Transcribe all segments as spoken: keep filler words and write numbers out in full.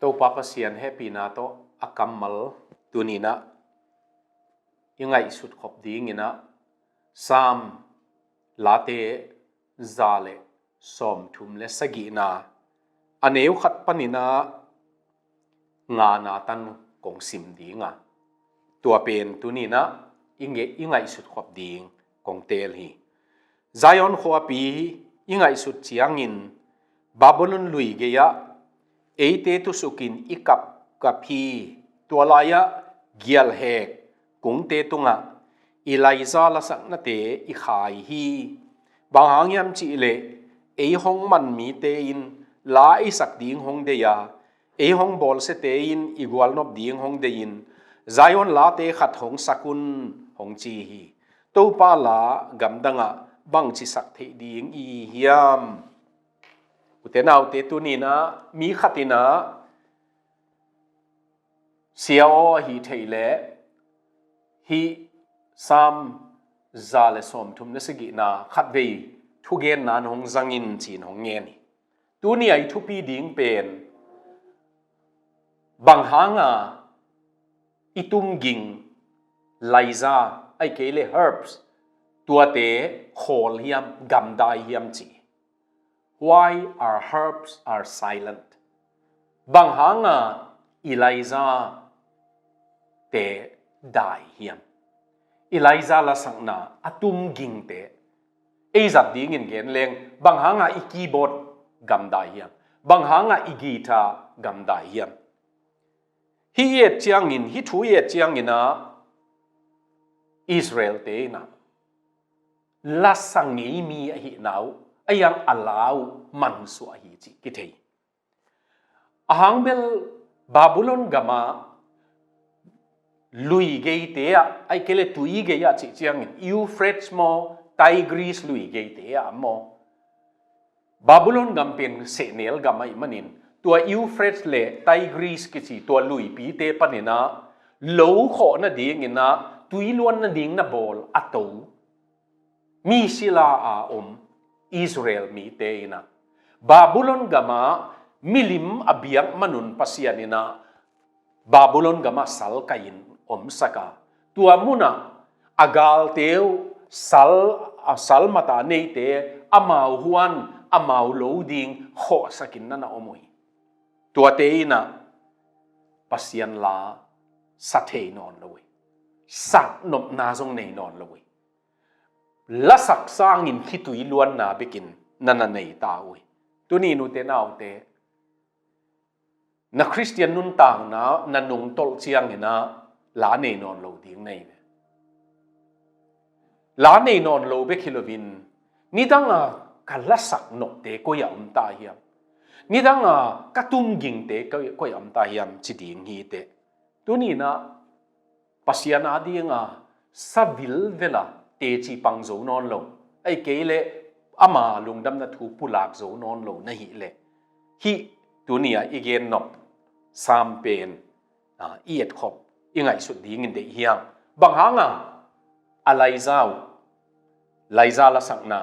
Topa Pasian hehpihna tawh a kammal tuninah i ngaihsut khop dinginah Saam late za le sawmthum le sagihna a neu khat paninah ngana tan kong sim dinga, tua pen tuninah i nge- i ngaihsut khop ding kong teel hi. Zion khuapi i ngaihsut ciangin Babylon lui gei-ah eite tusukin i kapkap hi. Tua lai-ah gialhek kungte tungah Elijah lasaknate i khai hi. Bang hang hiam cihleh ei hong man mite in la i sak ding hong dei a, ei hong bawlsiate in i gualnop ding hong dei in, Zion late khat hong sak un hong ci hi. Topa la gamdangah bangci sak theih ding i hiam? Ute naute, tuninah mi khatinah sia aw ahi thei leh hih Saam za le sawmthum le sagihna khatvei thugenna in hong zangin ci-in hong ngen hi. Tuni a i thupi ding pen bang hanga i tumging laiza, ahih kei le herbs, tuate khawl hiam, gamdai hiam ci. Why our herbs are silent? Bang hanga i laiza te dai hiam? I laiza lasakna a tumgingte ei zat dingin gen leng, bang hanga i keyboard gamdai hiam? Bang hanga i guitar gamdai hiam? Hih i et ciangin, hih thu i et cianginah Israel-te inah lasa ngei mi ahihna uh, a iang a la uh mansuah hi cih kithei. A hang bel Babylon gamah lui geite ah, ahih kei le tui gei-ah cih ciangin Euphrates maw, Tigris lui geite ah maw, Babylon gam pen sehnel gam ahih manin tua Euphrates le Tigris kici tua luipite paninah lo khawh nadinginah tui luan nading na bawl a to mi sila a om Israel mite inah Babylon gamah milim a biak manun Pasian inah Babylon gamah sal kaihin omsak a, tua munah a galte uh sal, a sal mata neite amau huan amau lo ding khawhsakin na na om uh hi. Tuate inah Pasian la sa thei nawn lo uh hi. Saknopna zong nei nawn lo uh hi. Lasak sangin khitui luanna bekin na na nei ta uh hi. Tuni nute naute, na Khristian nuntakna na nungtolh cianginah la nei nawn lo ding na hi ve. La nei nawn lo bek hi loin, nidanga ka lasak nopte koi a om ta hiam? Nidanga ka tumgingte koi, koi a om ta hiam ci ding hi teh. Tuninah Pasian adinga sa vilvela teci pang zo nawn lo, ahih kei leh ama lungdamna thu pulak zo nawn lo na hih leh, hih tuni-a i gennop Saam pen, a, i etkhop, i ngaihsut dingin deih hiam? Bang hanga a laiza uh, laiza lasakna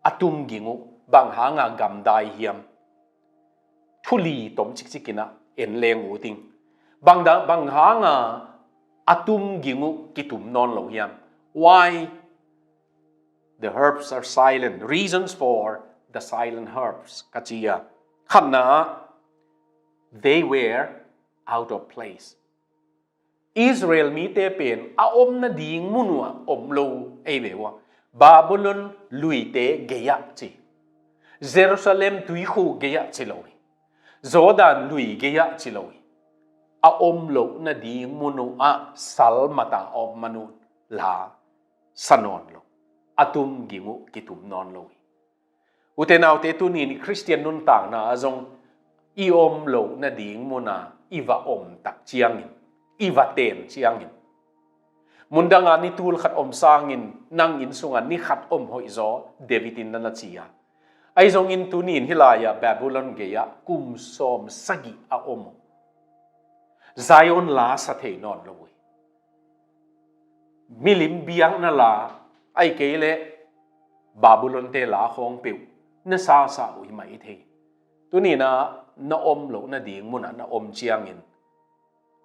a tumging uh bang hanga gamdai hiam? Thu li tom cikcikinah en leng uh ding. Bang da, bang hanga a tumging uh kitum nawn lo hiam? Why the herbs are silent? Reasons for the silent herbs ka ci a, khatna, they were out of place. Israel mite pen a om nading mun uh ah om lo ei ve uh a, Babylon luite gei-ah ci, Jerusalem tuikhuk gei-ah ci lo hi, Jordan lui gei-ah ci lo hi. A om loh nading mun uh ah sal mata a om man uh la sa nawn lo, a tumging uh kitum nawn lo hi. Ute naute, tuni-in i Khristian nuntakna ah zong i om loh nading muna i va om tak ciangin, i va ten ciangin, mundanga ni tul khat om sangin nang inn sunga ni khat om hoihzaw David in na na ci a. Ahi zongin tuni-in hih lai-ah Babylon gei-ah kum sawm sagih a om uh. Zion la sa thei nawn lo uh hi. Milim biakna la, ahih kei leh Babylon-te la khawng peuh na sasa uh hi mah i thei. Tuni-in ah na om loh nading munah na om ciangin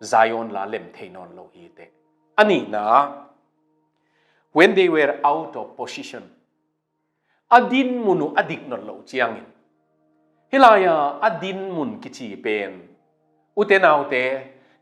Zion la lem thei nawn lo hi teh. A nihna, when they were out of position, a din mun uh a dik nawn loh ciangin, hih lai-a a din mun kici pen, ute naute,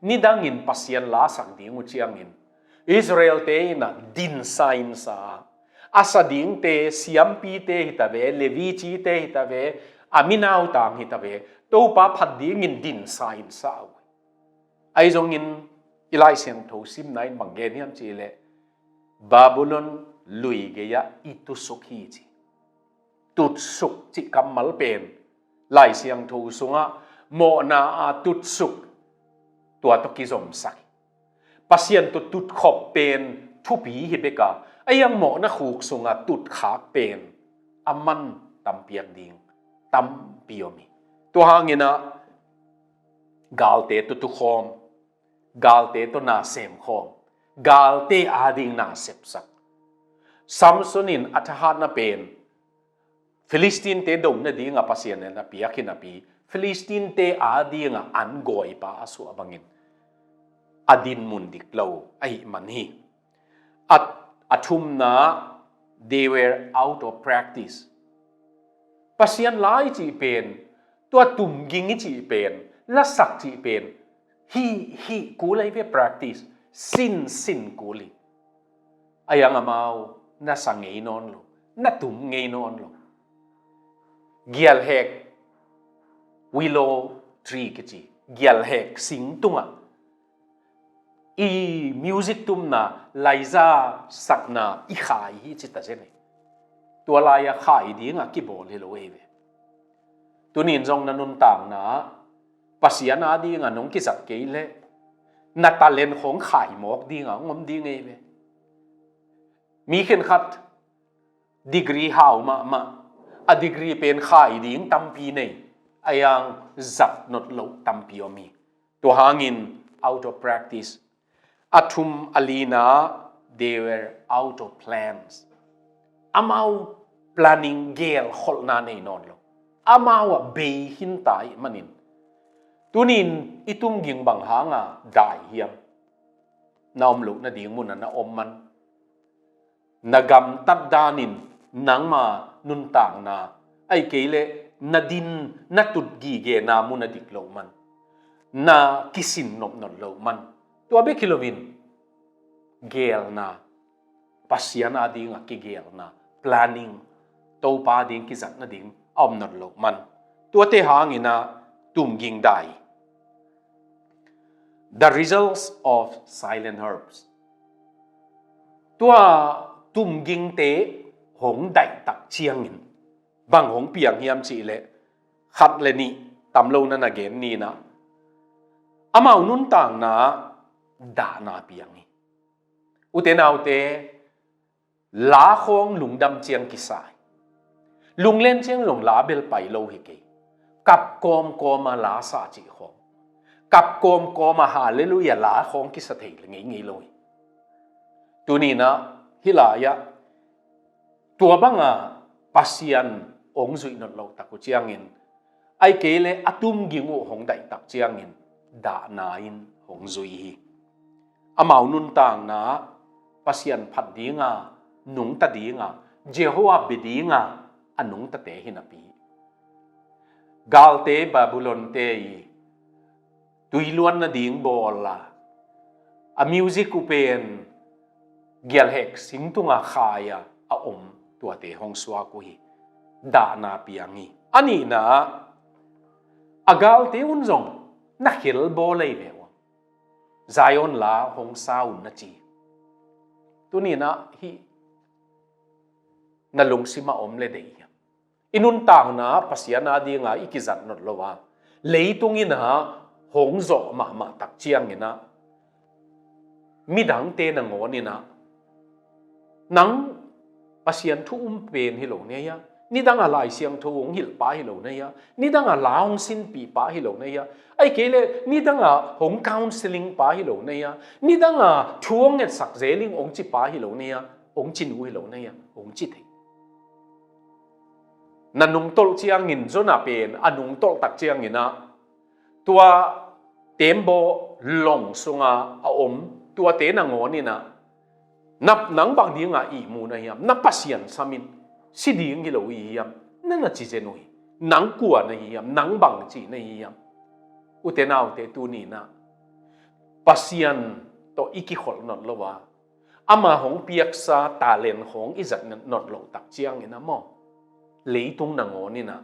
nidangin Pasian la sak ding uh ciangin Israel-te in ah dinsa insa a, sa dingte siampite hi ta ve, Levi cite hi ta ve, a minautang hi ta ve, Topa phat dingin dinsa insa uh. Ahi zongin i Lai Siangtho simna in bang gen hiam cih leh, Babylon lui gei-ah i tusuk hi ci. Tutsuk cih kammal pen Lai Siangtho sungah mawhna a tutsuk, tua tawh kizomsak hi. Pasian tawh tutkhop pen thupi hi bek a, a iang mawhna khuk sungah tutkhak pen a man tampiak ding tampi om hi. Tua hangin ah galte tawh tukhawm, galte tawh na semkhawm, galte ading na sepsak. Samson in a thahatna pen Philistine-te do nadingah Pasian in a piak hi napi, Philistine-te adingah an gawipa a suah bangin a din mun dik lo ahih man hi. A, a thumna, they were out of practice. Pasian la i cih pen, tua tumging i cih pen, lasak cih pen, hih, hih kul ahi ve, practice, sin, sin kul hi. A iang amau na sa ngei nawn lo, na tum ngei nawn lo. Gialhek, willow tree kici, gialhek sing tungah i music tumna, laiza sakna i khai hi ci ta zen hi. Tua lai-a khai dingah kibawl hi lo ei ve. Tuni-in zong na nuntakna Pasian adingah nong kizat kei leh na talent khawng khai mawk dingah hong om ding ei ve. Mi khenkhat degree hau mahmah, a degree pen khai ding tampi nei, a iang zat nawn loh tampi om hi. Tua hangin out of practice. A thum, a lina, they were out of plans. Amau planning, gelkholhna nei nawn lo. Amau ah bei khinta ahih manin, tuni-in i tumging bang hanga dai hiam? Na om loh nading munah na om man. Na gamtat danin nangma nuntakna, ahih kei leh na din, na tut gigena mun a dik loh man, na kisin nopnop loh man, tua bek hi loin geelna, Pasian adingah kigeelna, planning, Topa ading kizat nading a om nawn loh man, tuate hangin ah tumging dai. The results of silent harvest. Tua tumgingte hong daihtak ciangin bang hong piang hiam cih leh, khat le nih, tam lo na na gen ni in ah, amau nuntakna dahna piang hi. Ute naute, la khawng lungdam ciang kisa hi. Lunglen ciang zong la bel pai lo hi kei. Kap kawmkawm a la sa cih khawng, kap kawmkawm a halleluiah la khawng kisa thei ngei ngei lo hi. Tuni in ah hih lai-ah tua banga Pasian hong zuih nawn loh tak uh ciangin, ahih kei leh a tumging uh hong daihtak ciangin dahna in hong zui hi. Amau nuntakna Pasian phat dinga nungta dinga, Jehovah bia dinga a nungtate hi napi, galte Babylon-te i tuiluan nading bawl a, a music uh pen gialhek sing tunga khai a a om, tuate hong suak uh hi. Dahna piang hi. A nihna, a galte un zong na khel bawl ei ve uh. Zion la hong sa un na ci. Tuni in ah hih na lungsim a om le deih hiam? I nuntakna Pasian adinga i kizat nawn lo a, leitung in ah hong zawh mahmah tak ciangin ah midangte nangawn in ah, nang Pasian thu um pen hi lo na hia? Nidanga Lai Siangtho hong hilhpa hi lo na hia? Nidanga la hong sinpihpa hi lo na hia? Ahih kei leh nidanga hong counseling pa hi lo na hia? Nidanga thu hong ngetsak zeling hong cipa hi lo na hia? Hong ci nu hi lo na hia? Hong ci thei. Na nungtolh ciangin, Jonah pen a nungtolh tak ciangin ah, tua tembaw long sunga a om tuate nangawn in ah, na, nang bang dinga ihmu na hiam, na Pasian samin si ding hi lo hi hiam, na na ci zen uh hi. Nang kua na hi hiam, nang bangci na hi hiam? Ute naute, tuni in ah Pasian tawh i kikholh nawn lo a, ama hong piaksa talent hong i zat nawn lo tak ciangin ah maw, leitung nangawn in ah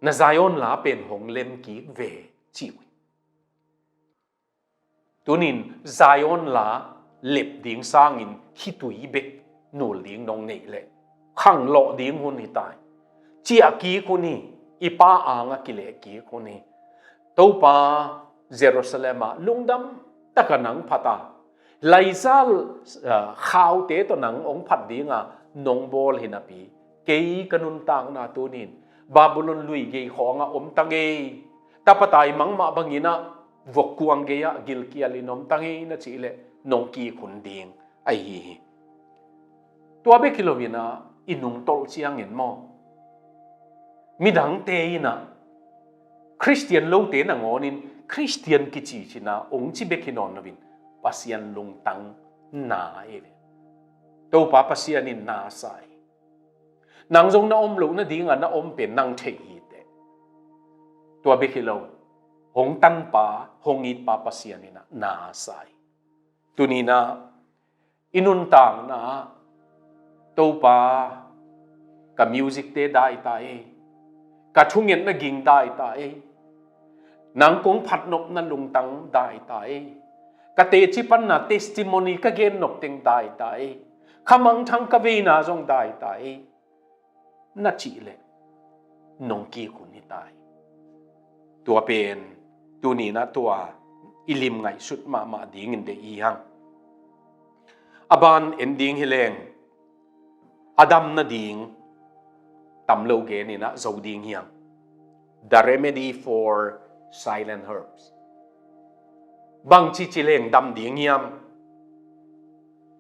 na Zion la pen hong lem kik ve ci uh hi. Tunin Zion la lep ding sangin khitui bek nul ding nong neih leh khanglawh ding hun hi tai. Ciah kik hun hi, i Pa angah kileh kik hun hi. Topa, Jerusalem ah lungdam taka nang phat a, laizal, ah, khaute tawh nang hong phat dinga nong bawl hi napi, kei ka nuntakna tunin Babylon lui gei khawngah om ta ngei, tapa taimang mah bangin ah vokkuang gei-ah gilkialin om ta ngei na cih leh nong kik hun ding ahi hi. Tua bek hi loin ah i nungtolh ciangin maw, midangte in ah, Khristian lote nangawnin Khristian kici cina hong ci bek hi nawn loin, Pasian lungtang na hi ve. Topa Pasian in na sa hi. Nang zong na om loh nadinga na om pen nang thei hi teh. Tua bek hi lo, hong tanpa, hong itpa Pasian in ah na sa hi. Tuni in ah i nuntakna ah, Topa, ka music te dai ta ei, ka thungetna ging dai ta ei, nang kong phat nopna lungtang dai ta ei, ka teci panna testimony ka gen nop teng dai ta ei, kha mangthang ka veina zong dai ta ei, na cih leh nong kik hun hi tai. Tua pen tuni in ah tua i lim ngaihsut mahmah dingin deih hi hang. A ban en ding hi leng, a dam nading tam lo gen in ah zo ding hi hang. The remedy for silent hearts. Bangci ci leng dam ding hiam?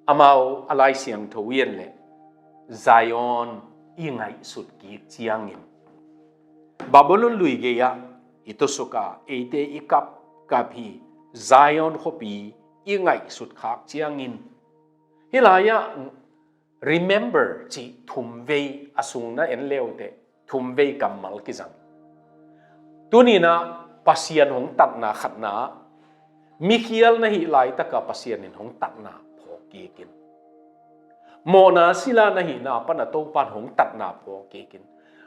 Amau a Lai Siangtho i en leh Zion i ngaihsut kik ciangin, Babylon lui gei-ah i tusuk a, eite i kapkap hi Zion khuapi i ngaihsut khak ciangin, hih lai-ah remember cih thumvei a sung na en le uh teh, thumvei kammal kizang. Tuni in ah Pasian hong tatna khatna, mikhial na hih laitaka Pasian in hong tatna phawk kik in. Mawhna sila na hihna pana Topan hong tatna phawk kik in.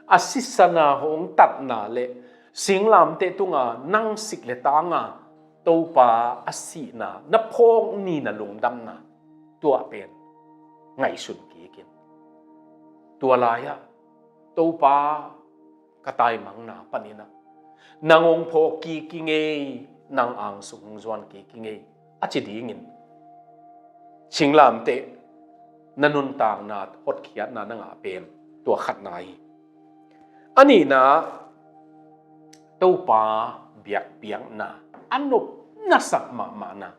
A sisana hong tatna le singlamteh tunga nang sik le tanga Topa a sihna na phawk ni na lungdamna, tua pen ngaihsun kik in. Tua lai-ah, Topa, ka taimangna panin ah nang hong phawk kik i ngei, nang angsung hong zuan kik i ngei, a ci dingin singlamteh na nuntakna hotkhiatna na ngah pen tua khatna hi. A nihna, Topa biakpiakna a nop na sak mahmahna,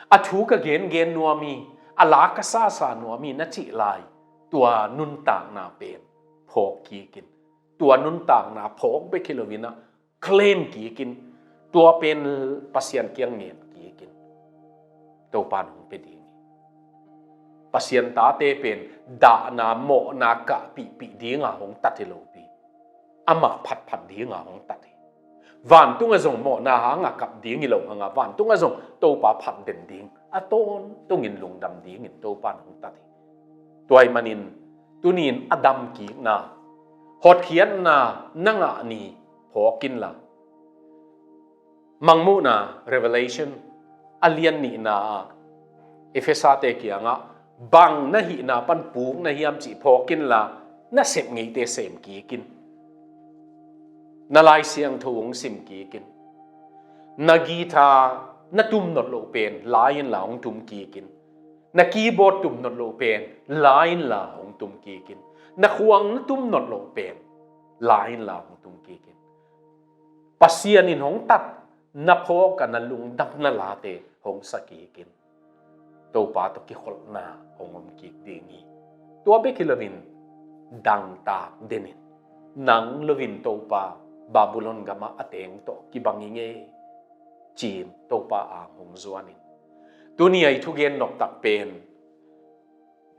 a thu ka gengen nuam hi, a la ka sasa nuam hi na cih lai, tua nuntakna pen phawk kik in. Tua nuntakna phawk bek hi loin ah claim kik in. Tua pen Pasian kiang ngen kik in. Topan hong pia ding hi. Pasian tate pen dahna, mawhna kahpihpih dinga hong tat hi lopi, amah phatphat dinga hong tat hi. Vantungah zong mawhna hanga kap ding hi lo hanga, vantungah zong Topa phat den ding, a tawntungin lungdam dingin Topan hong tat hi. Tua ahih manin tuni-in a damkikna, hotkhiatna na ngah ni phawk inla, Mangmuhna, Revelation, a lian nihna ah Efesate kiangah bang na hihna pan puk na hiam cih phawk inla, na sep ngeite sem kik in. Na Lai Siangtho hong sim kik in. Na guitar na tum nop loh pen la inla hong tum kik in. Na keyboard tum nop loh pen la inla hong tum kik in. Na khuang na tum nop loh pen la inla hong tum kik in. Pasian in hong tat na phawk a na lungdamna late hong sa kik in. Topa tawh kikholhna hong om kik ding hi. Tua bek hi loin dangtak denin, nang loin Topa Babylon gamah a teng tawh kibang i ngei, ci-in Topa ang hong zuanin. Tuni a i thugen noptak pen,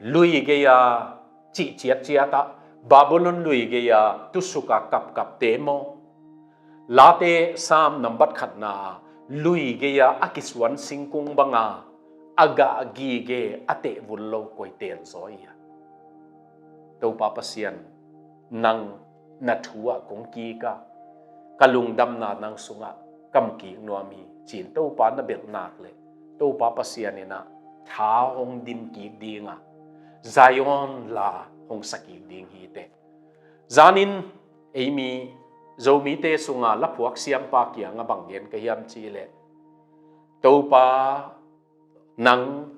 lui gei-a cih ciatciat ah, Babylon lui gei-a tusuka kapkapte maw, Late Sam nambat khatna, lui gei-a a kisuan singkung banga a gah gige a tehvul lo koi tel zaw ia? Topa Pasian, nang na thu ah kong kik a, ka lungdamna nang sungah ka mu kik nuam hi, ci-in Topa na belh nak leh, Topa Pasian in ah tha hong dim kik ding a, Zion la hong sa kik ding hi teh. Zanin eimi Zomite sunga laphuak siampa kiangah bang gen ka hiam cih leh, Topa, nang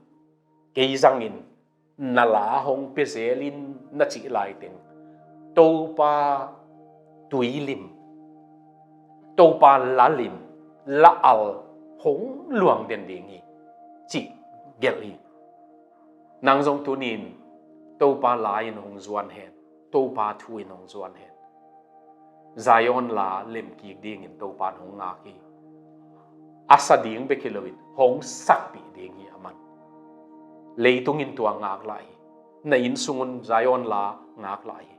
kei zangin na la hong pia zelin na cih laiteng, Topa tuilim, Topa lalim, la-al hong luang den ding hi, cih gelh hi. Nang zong tunin Topa la in hong zuan hen, Topa thu in hong zuan hen. Zion la lem kik dingin Topa in hong ngak hi. A sa ding bek hi loin hong sakpih ding hi a man. Leitung in tua ngak lah hi. Na inn sungun Zion la ngak lah hi.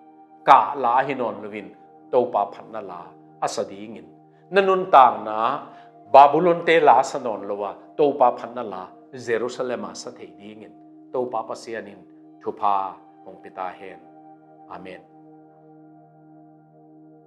Kah la hi nawn loin Topa phatna la a sa dingin, na nuntakna Babylon-te la sa nawn lo a, Topa phatna la, Jerusalem a sa thei dingin Topa Pasian in thupha hong pia ta hen. Amen.